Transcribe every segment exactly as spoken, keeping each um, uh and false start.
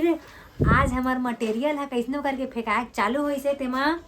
आज हमर मटेरियल ह कइसनो करके फेंकाए चालू होइस हे, तेमा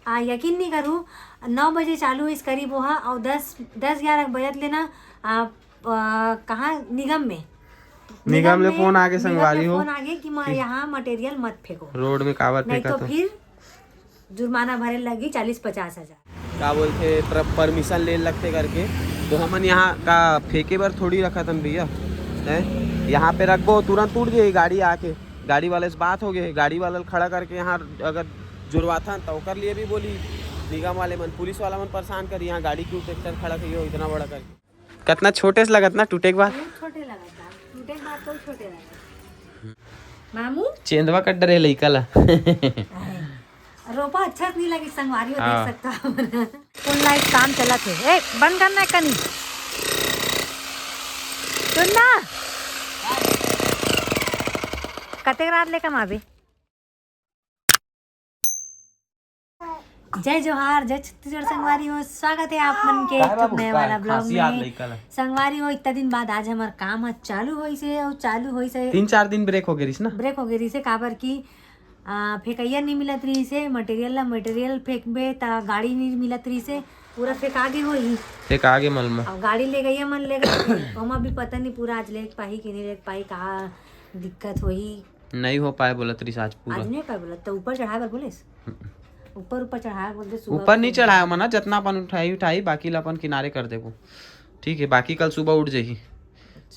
आ, यकीन नहीं करू, नौ बजे चालू होइस करीब ओहा, अउ दस, दस ग्यारह बजत लेना आ, आ, कहाँ, निगम में। निगम ले फोन आगे, निगम ले संगवारी हो। फोन आगे कि म-, कि यहाँ मटेरियल मत फेंको, रोड में काबर नहीं फेंका तो तो। फिर जुर्माना भरे लगही चालीस पचास हजार। का बोलथे, परमिशन ले लगथे करके। तो हमन यहाँ का फेंके बर थोड़ी रखत हन भैया, हैं? यहाँ पे रखबो, तुरंत उठ जाही गाड़ी आके। गाड़ी वाले से बात हो गए, गाड़ी वाला खड़ा करके यहाँ अगर जुड़वाथन तो ओकर लिए भी बोली निगम वाले मन, पुलिस वाला मन परेशान करी, यहाँ गाड़ी क्यों ट्रैक्टर खड़ा करिए हो इतना बड़ा करके। कितना छोटे से लगत ना, टूटे के बाद। बहुत छोटे लगत बा, टूटे के बाद तो छोटे लगत। मामू चेंदवा कट डरे लइका ला। रोपा अच्छा से नहीं लगी, संगवारी हो, हाँ। देख सकता हो। फोन लाइट काम चलत हे। ए, बंद करना है कनी। सुन ना। कतेक रात ले कमाबे? जय जोहार, जय छत्तीसगढ़ संगवारी हो, स्वागत है आप मन के काय एक ठो बाबू, नए काय वाला ब्लॉग खांसी आत में। लइका ला। संगवारी हो, इतना दिन बाद आज हमार काम ह चालू होइस हे, अउ चालू होइस हे। तीन चार दिन ब्रेक हो गए रिस ना? ब्रेक हो गए रिस हे, काबर की आ, फेंकइया नहीं मिलत रहिस हे मटेरियल ला, मटेरियल फेंकबे त गाड़ी नहीं मिलत रहिस हे, पूरा फेंका गे होही। फेंका गे मलमा। अब गाड़ी ले गइया मन ले गए, ओमा भी पता नहीं पूरा आज ले पाही कि नहीं ले पाही, का दिक्कत होही। नहीं हो पाए बोलत रहिस आज पूरा। आज नहीं पाए बोलत, तो ऊपर चढ़ाए बर बोलिस? ऊपर, ऊपर चढ़ाए बोलते सुबह ऊपर नहीं चढ़ाए मना, जितना अपन उठाई उठाई, बाकी ला अपन किनारे कर देबो। ठीक है, बाकी कल सुबह उठ जाही।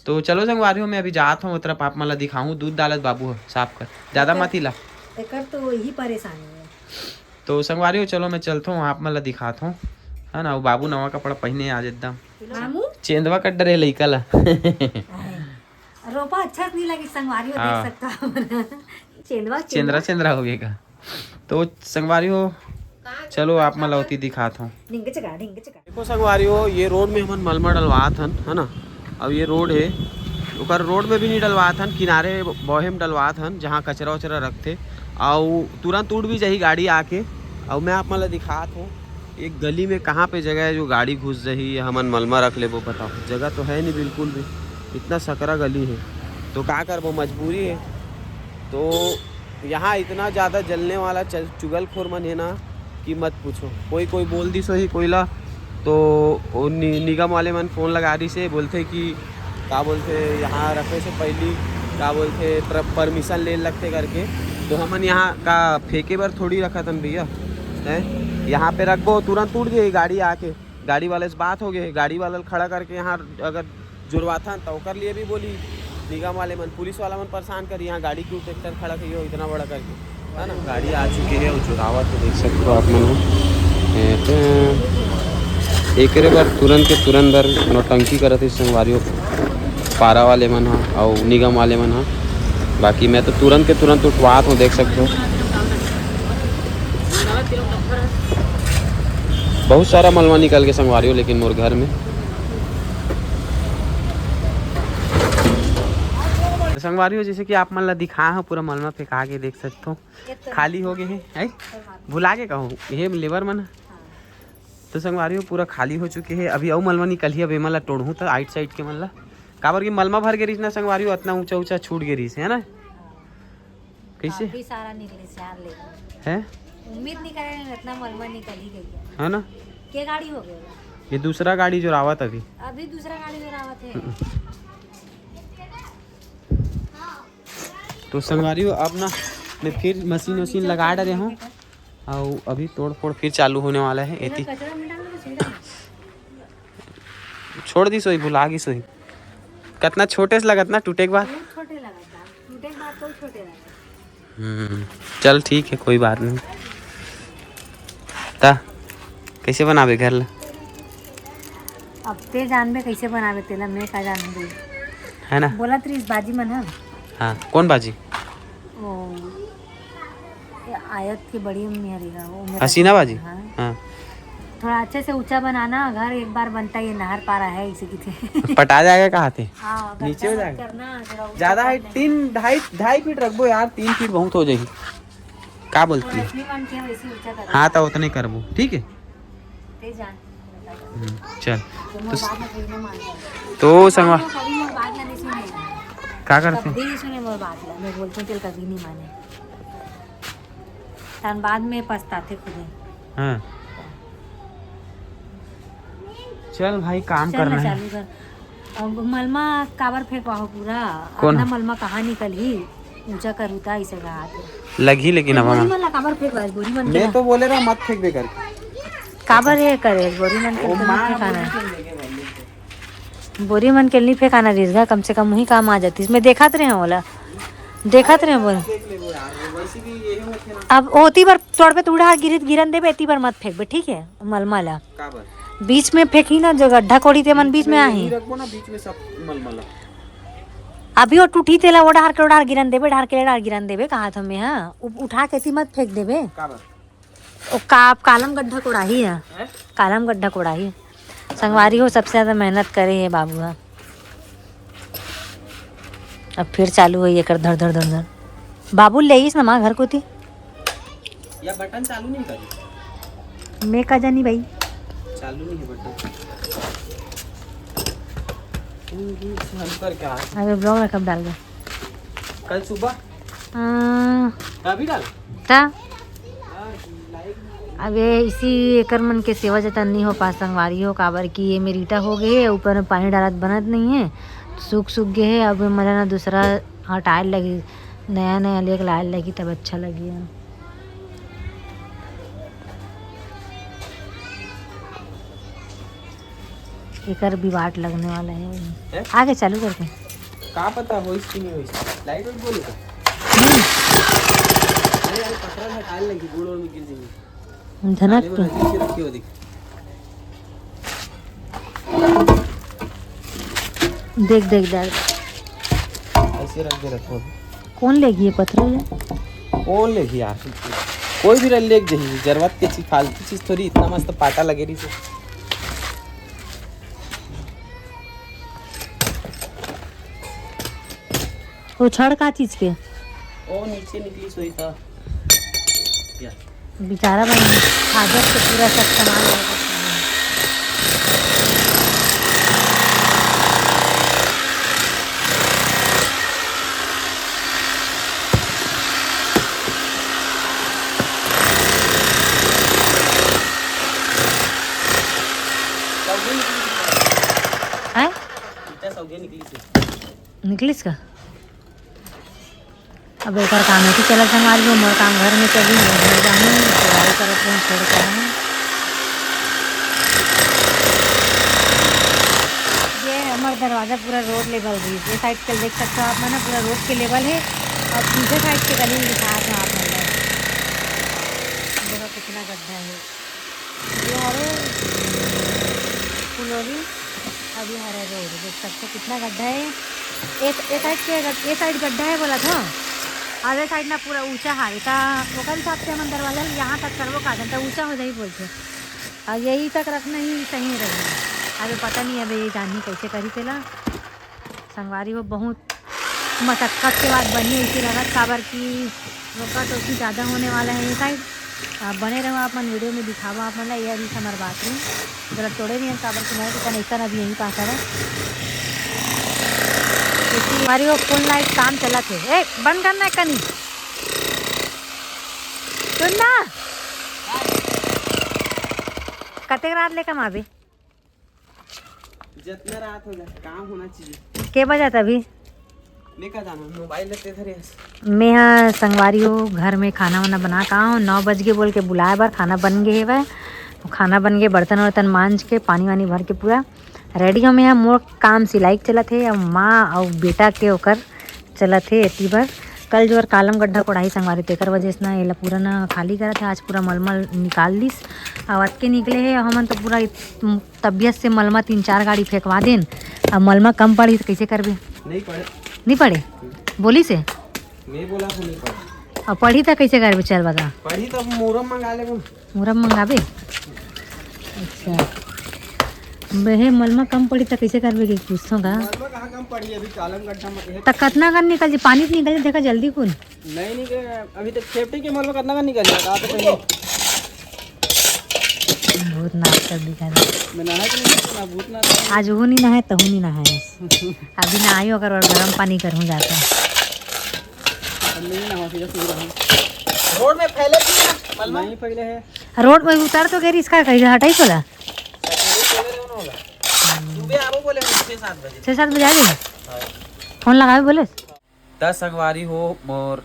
तो चलो संगवारी हो, मैं अभी जात हूँ, तरफ आप मन ला दिखाऊँ, दूध डालत बाबू ह, साफ कर, ज्यादा एकर, मत हिला। एकर तो यही परेशानी है। तो संगवारी हो, चलो मैं चलत हूँ, आप मन ला दिखात हूँ, है ना। वो बाबू नवा कपड़ा पहने आज एकदम मामू? चेंदवा कट डरे लइका ला। रोपा अच्छा नहीं लगी संगवारी हो, हाँ। देख सकता हो। चेंदवा, चेंदरा, चेंदरा हो गया का? तो संगवारी हो, चलो आप मन ला ओती दिखात हूँ। ढिंग चका, ढिंग चका। देखो संगवारी हो, ये रोड में हमन मलमा डलवात हन, है ना। अब ये रोड है, ओकर रोड में भी नहीं डलवात हन, किनारे बोहे में डलवात हन, जहाँ कचरा वचरा रखथे, अउ तुरंत उड़ भी जाही गाड़ी आके। अउ मैं आप मन ला दिखात हूँ एक गली में कहाँ पे जगह है जो गाड़ी घुस जाही या हमन मलमा रख लेबो, बताओ। जगह तो है नहीं बिल्कुल भी, इतना सकरा गली है, तो का करबो, मजबूरी है। तो यहाँ इतना ज़्यादा जलने वाला चल-, चुगलखोर मन है ना कि मत पूछो। कोई कोई बोल दिस होही कोई ला, तो वो नि-, निगम वाले मन फोन लगा दिस हे, बोलथे कि का बोलथे, यहाँ रखे से पहली का बोलथे, पर-, परमिशन ले लगथे करके। तो हमन यहाँ का फेंके बर थोड़ी रखत हन भैया, हैं? यहाँ पे रखबो, तुरंत उठ जाही गाड़ी आके। गाड़ी वाले से बात हो गए, गाड़ी वाला खड़ा करके यहाँ अगर जुड़वाथन तो ओकर लिए भी बोली निगम वाले मन, पुलिस वाला मन परेशान करी, यहाँ गाड़ी क्यों ट्रैक्टर खड़ा करिए हो इतना बड़ा करके, है ना। गाड़ी आ चुके हे अउ जुड़ावत हे, देख सकते हो आप मन ह। ए, ते, एकरे बर तुरंत के तुरंत बर नौटंकी करत हे संगवारी हो, पारा वाले मन ह अउ निगम वाले मन ह। बाकी मैं तो तुरंत के तुरंत उठवात हूँ, देख सकते हो। बहुत सारा मलमा निकल के संगवारी हो, लेकिन मोर घर में। तो संगवारी हो, जैसे कि आप मन ला दिखा हूँ, पूरा मलमा फेंका के देख सकते हो, खाली हो गए हे, है? भुला के कहूँ, ये लेबर मन। तो संगवारी हो, पूरा खाली हो चुके हे। अभी अउ मलमा निकलही, अब एमा ला टोड़हूँ त आइट साइड के मन ला, काबर कि मलमा भर गे रहिस ना संगवारी हो, अतना ऊंचा ऊंचा छूट गे रहिस, है ना? कैसे? काफी सारा निकलिस यार, लेकिन हैं? उम्मीद नहीं करे इतना मलमा निकल ही गई है। है ना? के गाड़ी हो गया? ये दूसरा गाड़ी जुड़ावत अभी। अभी दूसरा गाड़ी जुड़ावत है। हम्म। तो संगवारी हो, अब ना मैं फिर मशीन वशीन लगा डरे हूँ, अउ अभी तोड़ फोड़ फिर चालू होने वाला है। एती कचरा में डाल दो, सीधा। छोड़ दिस होही, भुला गिस होही। कितना छोटे से लगत ना, टूटे के बाद। बहुत छोटे लगत बा। टूटे के बाद तो छोटे लगत। हम्म, चल ठीक है, कोई बात नहीं। ता कैसे बनाबे घर ला? अब ते जानबे कैसे बनाबे, तेला मैं का जानबे। है ना? बोलत रहिस बाजी मन ह। हाँ, कौन बाजी? ओ, ये आयत के बड़ी अम्मी हरे गा, वो मेरा हसीना बाजी? हाँ। हाँ। थोड़ा अच्छे से ऊंचा बनाना घर, एक बार बनता ये नहर पारा है, इसे किथे। पटा जाएगा कहाँ थे? हाँ, नीचे हो गड्ढा मत जाएगा। करना, थोड़ा ऊंचा ज्यादा कर हाइट, लेना। तीन, ढाई, ढाई फीट रखबो यार, तीन फीट बहुत हो जाही। का बोलती है? इतनी मन के वैसे ऊंचा कर। हाँ, तो उतने करबो, ठीक है? ते जान। हम्म, चल। तो तो, बाद में फिर ना मान जाए। तो संगवा- कभी मैं बात ना नहीं सुनेगा। का करथे? कभी नहीं सुने मोर बात ला, मैं बोलते तेल कभी नहीं माने। तन बाद में पछताथे खुदे। हाँ। चल भाई, काम चल करना ना, है। चालू कर। अब मलमा काबर फेंकवाहो पूरा? कौन? अपना मलमा कहाँ निकलही? ऊंचा कर उता इसे हाथ। लगही लेकिन अब बोरी मन ला काबर फेंकवा? बोरी मन के मैं ना। तो बोले रहा मत फेंक दे करके। काबर ये करे? बोरी मन के ओ तो माँ, नहीं फेंकाना। बोरी के लेके भाई, लेके। बोरी मन के नहीं फेंकाना रिझा, कम से कम वही काम आ जाती। इसमें देखात रहे ओला, देखात रहे बोरी। देख ले वो यार, वो वैसे भी यही होते ना। अब ओती बार तोड़ पे तू उड़ा गिरित गिरन देबे, एती बार मत फेंकबे, ठीक है? मलमा ला काबर? बीच में फेंकी ना, जो गड्ढा कोड़ी ते मन बीच में यही आही। रखबो ना बीच में सब मलमला। अभी वो टूटी तेला वो डार के, वो डार गिरन देबे, डार के डार गिरन देबे, कहा था मैं, हाँ, उ-, उठा के ती मत फेंक देबे। काबर? ओ का, कालम गड्ढा कोड़ाही है, हैं? कालम गड्ढा कोड़ाही। संगवारी हो, सबसे ज्यादा मेहनत करे है बाबू हा। अब फिर चालू होई एकर धर धर धर धर। बाबू ले आइस ना माँ घर कोती। या बटन चालू नहीं करी। मैं का जानी भाई। चालू नहीं है बटन। हम्म, हम कर क्या? अबे ब्लॉग ला कब डालबे? कल सुबह। हाँ। अभी डाल। ता? अब ये इसी एकर मन के सेवा जतन नहीं हो पास संगवारी हो, काबर कि ये मेरीटा हो गए है, ऊपर में पानी डालत बनत नहीं है, सूख सूख गए है। अब मजा ना दूसरा हटाए लगी, नया नया लेके लाए लगी, तब अच्छा लगी है। एकर भी वाट लगने वाला है। हैं? आगे चालू करके। का पता होइस कि नहीं होइस। लाइट वाइट बोले का? नहीं। अरे यार, पथरा हटा लेगी, गोड़ में गिर जाएंगे। झनक अरे वो के। नजदीक से रखियो, देख। देख, देख, देख। ऐसे रख दे, रखो। कौन लेगी ये पथरा ले? कौन लेगी यार? कोई भी रख ले, जही जरूरत के चीज, फालतू चीज थोड़ी, इतना मस्त पाटा लगे रही से। वो छड़ का चीज के? ओ नीचे निकली सोई था। या। बेचारा बन हाजत से पूरा सब सामान लेकर। हैं? ईटा सौगे निकली से। निकलिस का? अब एकर काम है कि चला संभाल लो, मोर काम घर में चली, मैं घर जाऊँ, सिलाई करत हूँ, छोड़ के आऊँ। ये हमर दरवाजा पूरा रोड लेवल रही, ये साइड के देख सकते हो आप मन, पूरा रोड के लेवल है। और पीछे साइड के गली दिखा था आप मन ला। देखो कितना गड्ढा है। ये हरे फुलोरी, अभी हरे रोड देख सकते हो कितना गड्ढा है। एक, एक साइड के गड-, ये साइड गड्ढा है बोला था, और ये साइड ना पूरा ऊंचा है। का ओकर हिसाब से हमन दरवाजा यहाँ तक करबो का, तो ऊंचा हो जाई बोलते। और यही तक रखना ही सही रहेगा। अबे पता नहीं अबे ये जानी कैसे करी तेला। संगवारी हो, बहुत मशक्कत के बाद बनी ऐसी लगत, काबर कि रोका टोकी ज़्यादा होने वाला है ये साइड। आप बने रहो, आप मन वीडियो में दिखावा आप मन ला। ये अभी हमार बाथरूम जरा तोड़े नहीं है, काबर कि मैं तो कनेक्शन अभी यहीं पास है। हमारी वो फोन लाइट काम चलत है। ए, बंद करना है कनी। सुन ना। कतेक रात ले कमाबे? जितना रात हो जाए, काम होना चाहिए। के बजत अभी? मैं का जाना, मोबाइल लेते धरे हस। मैं हा संगवारी हो, घर में खाना वाना बना का हो, नौ बज के बोल के बुलाए बर, खाना बन गए हेवय। खाना बन गए, बर्तन वर्तन मांज के, पानी वानी भर के पूरा रेडी हो। मैं हा मोर काम सिलाई के चलत हे, अउ माँ अउ बेटा के ओकर चलत हे एती बर। कल जोर कालम गड्ढा कोड़ाही संगवारी, तेकर वजह से ना एला पूरा ना खाली करत हे। आज पूरा मलमल निकाल लिस, अउ अतके निकले हे। हमन तो पूरा इत-, तबियत से मलमा तीन चार गाड़ी फेंकवा देन। अब मलमा कम पड़ी तो कैसे करबे? नहीं पड़े। नहीं पड़े? बोली से? मैं बोला तो नहीं पड़े। अब पढ़ी तो कैसे करबे? चल बता। पढ़ी तो मुरम मंगा लेबो। मुरम मंगाबे? अच्छा। बे हे, मलमा कम पड़ी त कैसे करबे के पूछथों का? मलमा कहाँ कम पड़ी, अभी कालम गड्ढा में है। त कतना कन निकल जी, पानी तो निकल जी, देखा जल्दी कुन। नहीं निकल, अभी तक सेफ्टी के मलमा कतना कन निकल जाता, आप तो कहीं। भूतनाथ कर दिखा दे। मैं नहाए के नहीं, ना भूतनाथ। आज वो नहीं नहाए, तहू नहीं नहाए। अभी नहाई, ओकर बाद गरम पानी करहूँ जाके। अब नहीं नहाओ, सीधा सीधा नहाओ। रोड में फैले थी ना, मलमा? नहीं फैले है। रोड में उतर तो गई, इसका कहीं हटाई बोला। सैटरडे फैले रहो ना होला। सुबह आओ बोले हम छः सात बजे। छः सात बजे आ जाइए। हाँ। फोन लगावे बोले। त संगवारी हो, मोर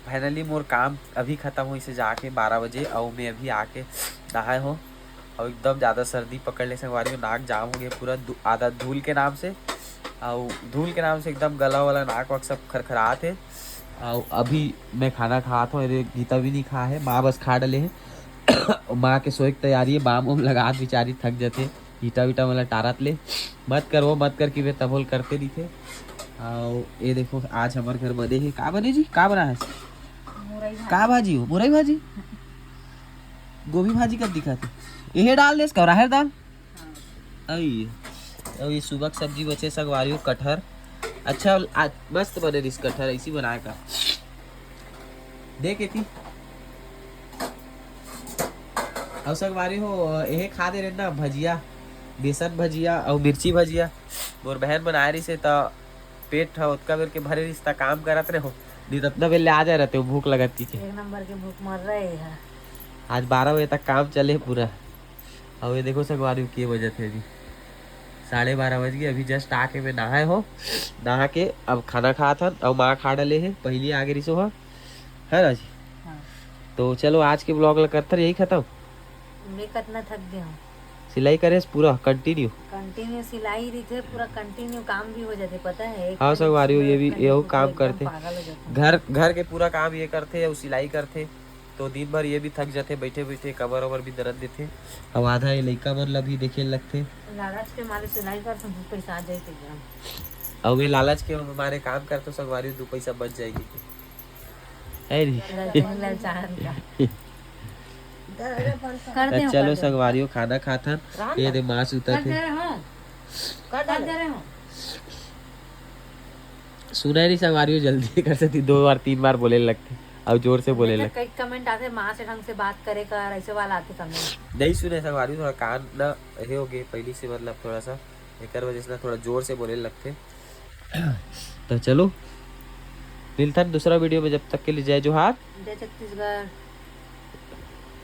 finally मोर काम अभी खत्म होइसे जाके बारह बजे, अउ मैं अभी आके नहाए हो, अउ एकदम ज़्यादा सर्दी पकड़ ले संगवारी हो, नाक जाम हो गया पूरा धू-, आधा धूल के नाम से, अउ धूल के नाम से एकदम गला वाला नाक वाक सब खरखरात हे। अउ अभी मैं खाना खात हो, अरे गीता भी नहीं खा है, माँ बस खा डले है। माँ के सोए के तैयारी है, बाम उम लगात बेचारी थक जथे। ईटा वीटा वाला टारत ले, मत कर वो मत कर कि वे तभोल करते रहिथे। अउ ये देखो, आज हमर घर बने हे। का बने जी? का बना है? मुरई भाजी। का भाजी हो? मुरई भाजी? गोभी भाजी कब दिखा थे? यही डाल दे इसका, राहर दाल। हाँ। अई, अउ ये सुबह के सब्जी बचे, संगवारी हो, कटहर। अच्छा, आज मस्त बने रिस कटहर, ऐसी बनाए का। देख एती। अउ संगवारी हो, एहे खा दे रहे ना भजिया, बेसन भजिया अउ मिर्ची भजिया। मोर बहन बनाए रहिस हे, त पेट ह ओतका बेर के भरे रहिस, त काम करत रहे हो। नहीं त अतना बेर ले आ जाए रहते हो, भूख लगत की के। एक नंबर के भूख मर रहे हैं। आज बारह बजे तक काम चले पूरा। अउ ये देखो संगवारी हो, के बजत हे अभी, साढ़े बारह बज गए। अभी just आके मैं नहाए हो, नहा के अब खाना खात हन। अउ माँ खा डले हे, पहली आगे रिसो ह, है ना जी? हाँ। तो चलो, आज के vlog ला करथन यही खत्म। मैं कतना थक गया हूँ। सिलाई करे पूरा continue। Continue सिलाई रहिथे, पूरा continue काम भी हो जाथे, पता है? एक हाँ, time संगवारी हो, ये भी, continue एहू पूरा काम एकदम करथे। पागल हो जाथे। घर, घर के पूरा काम ये करथे अउ सिलाई करथे, तो दिन भर ये भी थक जाथे बैठे बैठे, कमर वमर भी दर्द देथे। अब आधा ये लइका मन ला भी देखे लगथे। लालच के मारे सिलाई कर, तो दू पैसा आ जाए के एकदम। अउ ये लालच के मारे काम कर, तो संगवारी दू पैसा बच जाएगी। है नी? ललचान का। कर दे, चलो कर दे। संगवारी हो, खाना खाथन। ये दे माँ सुतत हे। कर दे रहे हो। कर दे रहे हो। सुनाई नहीं संगवारी हो, जल्दी कर सकती, दो बार तीन बार बोले लगथे, अउ जोर से बोले लगथे। कई comment आथे, माँ से ढंग से बात करे कर, ऐसे वाला आथे comment। नहीं सुने संगवारी, थोड़ा कान ना हे हो गए पहली से, मतलब थोड़ा सा एकर वजह से ना थोड़ा जोर से बोले लगथे। तो चलो मिलथन दूसरा video में, जब तक के लिए जय जोहार। जय छत्तीसगढ़।